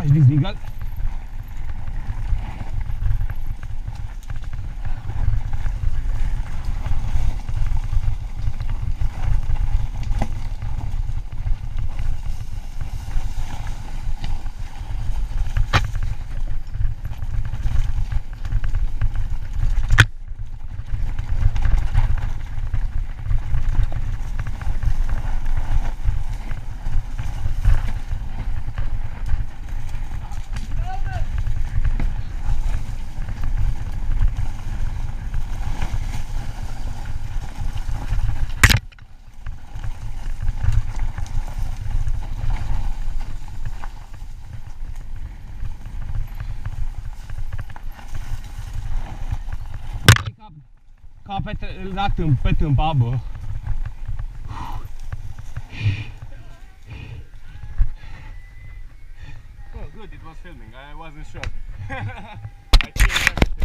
Why is this legal? Ca pe, la tâmp, pe tâmpa, bă. Oh, good, it was filming. I wasn't sure. I think.